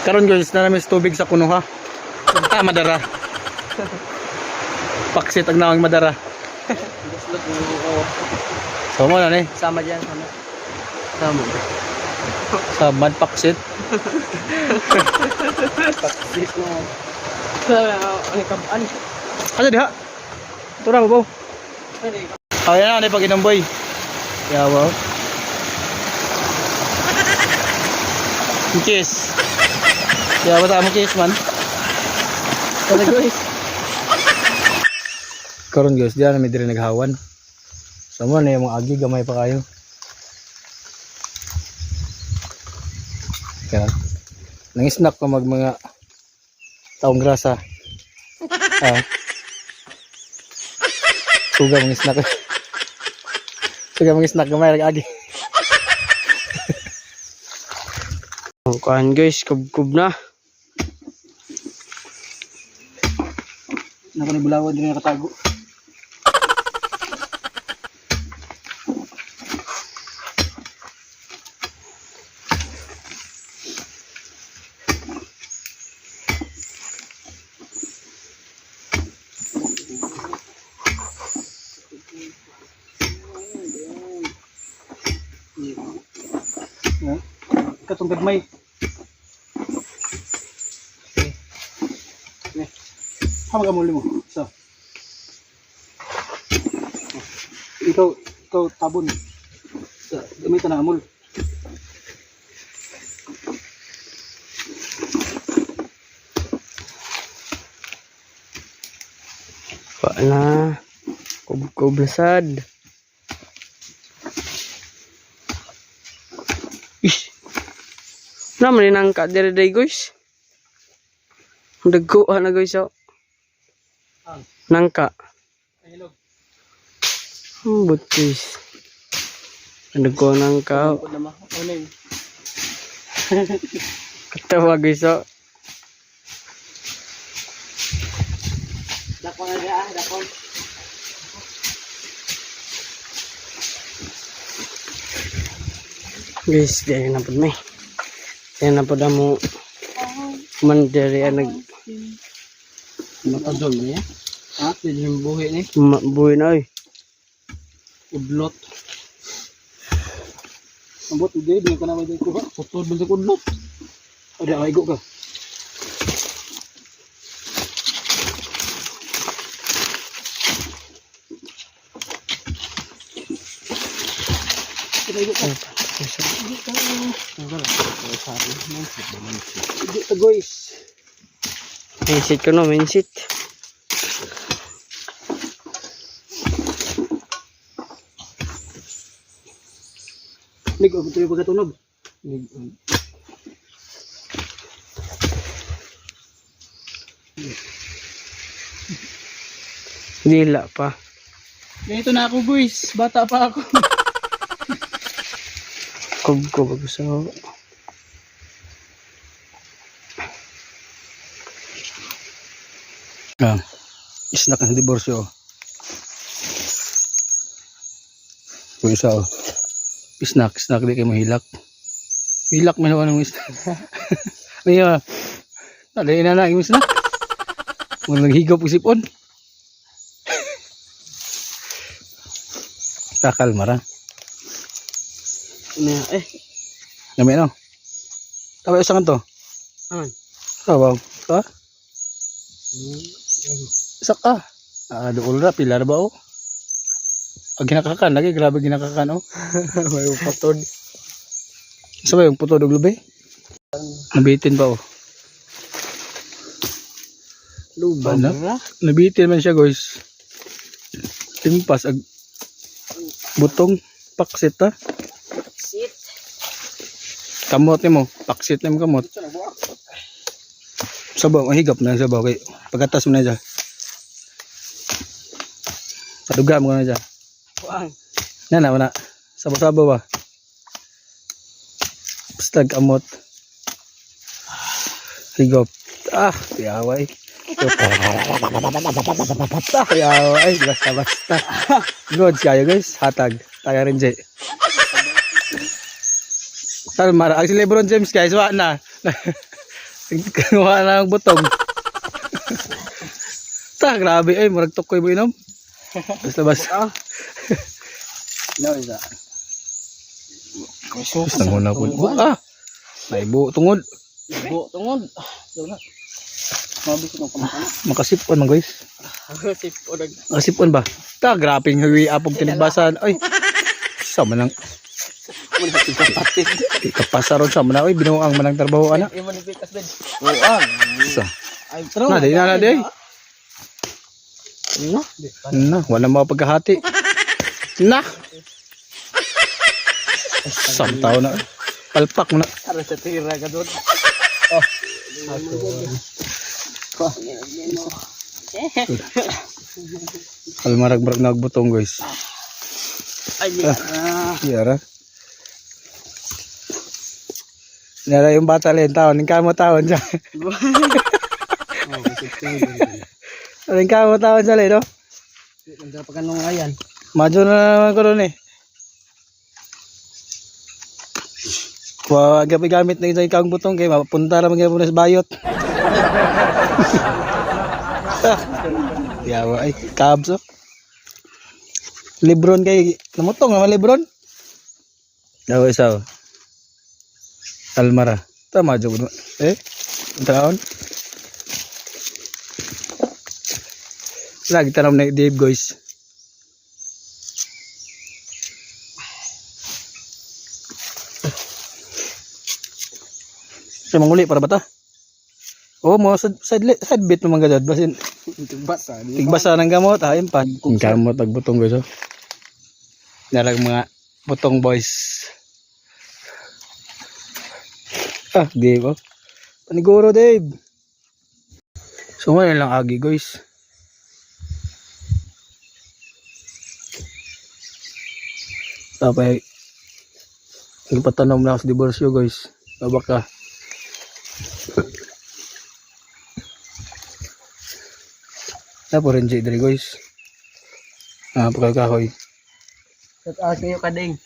Karon guys, na namin sa tubig sa kunuha. Ah, madara. Paksit ang nawang madara. So mo na ni, Sama dyan, sama. Sama. sa mad paksit. Paksit mo. Ano kabaan? Ano diha? Tura mo. Oh, yan na, pag inom boy. Yawa. Kiss. Yawa ta mo kiss man. Tara guys. Karon guys, diyan na may diri naghawan. So mo na yung mga agi gamay pa kayo. Kaya nang-snack ko mag mga taong grasa. Ah. Suga mga snack. Suga mga snack gamay rag agi. Kuhan guys, kubkub na. Nako ni bulawan diri nakatago. Ya. Katong gagmay. Okay. Okay. Ha magamuli mo. So. Ikaw, ikaw tabon. Sa gamit na amol. Pa na. Kubkub na sad. Ish. Naman ni nangka dire day guys. Dagko na guys oh. Nangka. Ay, Ambot guys. Dagko nangka. Oh. Ano yun? Katawa guys oh. Dako na siya, dako. Guys, di na pud may. Di na pud mo man diri ang nag Matadol niya. Ha? Pwede yung buhi ni. buhi na oy. Udlot. Ambot, hindi. Hindi ko na may kuha. Putod ba sa udlot? O, di, igo ka. Igo ka. Igo ka, guys. Minsit ko no, minsit. Ligo, ito yung pagkatunog. Ligo. Dila pa. Ganito na ako, guys. Bata pa ako. Kubkub ako sa Ah, isnak ng diborsyo. Kung isa oh. Snack, snack di kayo mahilak. Hilak man ako ng snack. Niya. Dali na na yung snack. Mo naghigop og sipon. Kakalma ra. Na eh. Dami no. Tawa isa kan to. Aman. Tawa. Ha? Isa ka. Ah, dool ra pila ra ba oh? Ang ginakakan lagi grabe ginakakan oh. May patod. Sa ba yung puto og lubi? Nabitin pa oh. Lubang Ano? ra. Nabitin man siya guys. Timpas ag butong paksit ta. Sit. Kamot nimo, paksit nimo kamot. Sabaw, ang higap na sabaw kay pagatas mo na siya. Paduga mo na siya. Kuang. Na na na. Sabaw-sabaw ba? Basta kamot. Higop. Ah, tiyaway. Ah, tiyaway. Basta basta. Good kayo guys. Hatag. Tayo rin Jay. Saan mara? Ang si Lebron James guys, wa na. Kuha na ang butong. Ta, grabe ay, murag tukoy mo inom. Basta basta. No, isa. Basta nguna po. Ah! Naibu tungod. Ibo tungod. Wala. Mabis mo pamana. Makasipon man, guys. Sip o nag Makasipon ba? Ta, grabe ng hiwi apog tinigbasan. Ay, sa manang wala kapatid. kapasaron sa manang. Ay, binuang manang trabaho ana. Imo ni pikas din. Oo. Sa. Ay, true. Na, di na, na, di. No. Na, wala mga pagkahati. Na. Sam tao na. Palpak mo na. Ara sa tira ka doon. Oh. Almarag-marag nagbutong, guys. Ay, ah. Yara. Nara yung bata lang taon. Ning kamo taon siya. Ning kamo taon siya no? Ganda pa kanong ayan. Madyo na naman ko doon eh. Kuha gabi gamit na isang ikang butong kay mapunta naman gyapon na sa bayot. Ah, yawa ay cabs oh. Lebron kay namutong naman Lebron. Yawa isa oh. Almara. Tama jud ko. Eh, ang taon. Lagi tanong na Dave, guys. Siya manguli para ba ta? Oo, mo side, side, side bit naman gadad. Basin, Basa. tigbasa ng gamot, ayun pa. Ang gamot, nagbutong, guys. Oh. Narag mga butong boys. Ah, Dave, oh. Paniguro, Dave. So, ngayon lang agi, guys. Tapos, nagpatanom na ako sa diborsyo, guys. Baka. Napo rin diri, guys. Ah, pagkakahoy. Shout out kayo kading.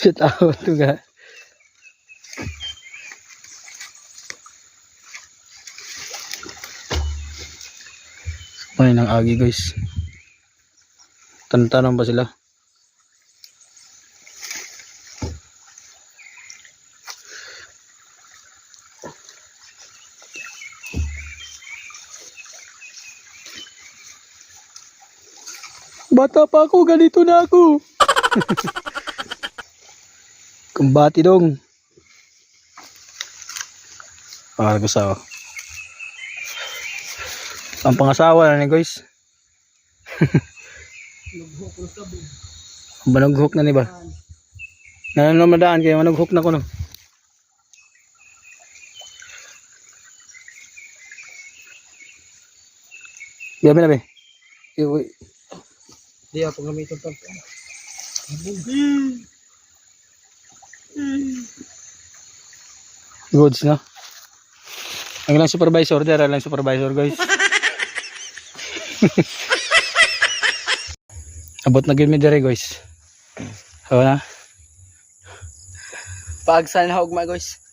Shout out to ga. May nang agi, guys. Tantanong ba sila? Bata pa ako, ganito na ako. Kumbati dong. Pangasawa. Ang pangasawa na ni, guys. Ang Manughok na ni ba? Nanonomadaan kayo, manughok na ko no. Gabi na be. Uy, Di ako gamiton pag. Goods na. Ang ilang supervisor, dara lang supervisor, guys. Abot na gyud mi dere, guys. Hawa na. Pagsan na hugma, guys.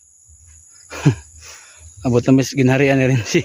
Abot na mis ginharian ni rin si.